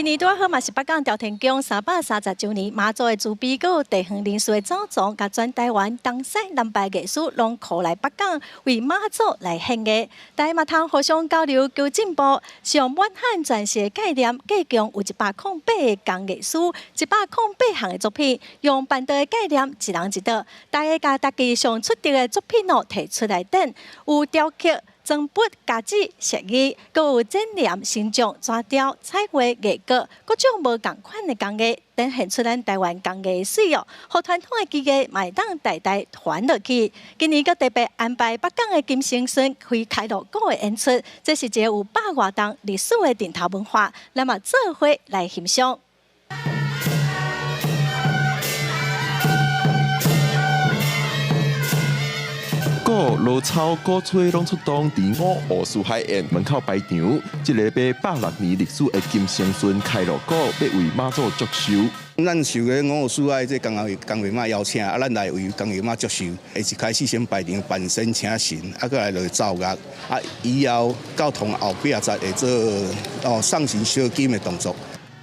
今年拄好嘛是北港朝天宮330周年，媽祖的慈悲閣有地方人士的走傱，共全台灣東西南北藝師攏過來北港為媽祖來獻藝，大家嘛通互相交流求進步。上滿漢全席的概念，計共有108個工藝師，108項的作品，用辦桌的概念，一人一桌，大家共家己上出色的作品哦提出來展，有雕刻、裝筆、家子、設計，閣有剪黏、形象、紙雕、彩畫、藝閣，各種無仝款的工藝，展現出咱台灣工藝的媠哦。予傳統的技藝嘛會當代代傳落去。今年閣特別安排北港的金星孫開開鑼鼓的演出，這是一个有百外冬歷史的陣頭文化，咱嘛做伙來欣賞。鼓、鑼操、鼓吹攏出動，佇五湖四海苑門口排場。這个馬160年歷史的金星孫開鑼鼓，欲為媽祖祝壽。咱受個五湖四海這工藝工藝媽邀請，啊，咱來為工藝媽祝壽。一開始先排場扮仙請神，啊，閣來就奏樂，啊，以後到堂後壁才會做哦送神燒金的動作。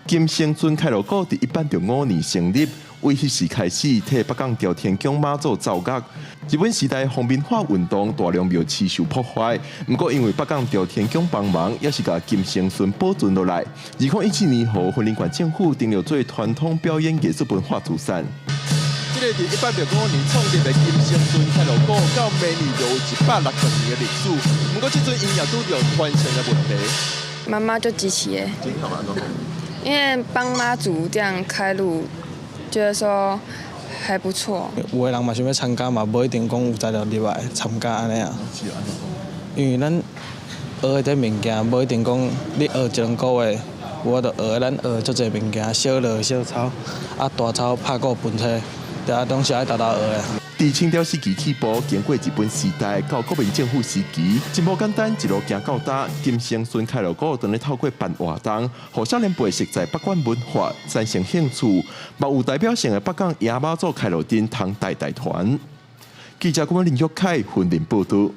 金星孫開鑼鼓佇1865年成立，為彼時開始替北港朝天宮媽祖奏樂。日本時代皇民化運動，大量廟飼受破壞。毋過因為北港朝天宮幫忙，猶是共金星孫保存落來。2017年，予雲林縣政府登錄做傳統表演藝術文化資產。這个佇1865年創立的金星孫開鑼鼓，到明年就有160年的歷史。毋過這陣𪜶也拄著傳承的問題。媽媽就支持的，因為幫媽祖這樣開路，覺得說還不錯。有的人嘛想欲參加嘛，無一定講有才調入來參加按呢啊。因為咱學的這物件，無一定講你學一兩個月，有法度學。咱學足濟物件，小鑼小操，啊大操拍鼓盆車，對啊，攏是愛沓沓學的。佇清朝時期起步，經過日本時代到國民政府時期，真無簡單，一路行到今。金星孫開鑼鼓當咧透過辦活動，予少年輩熟知北管文化產生興趣，嘛有代表性的北港迎媽祖開路燈通代代傳。記者郭林玉凱雲林報導。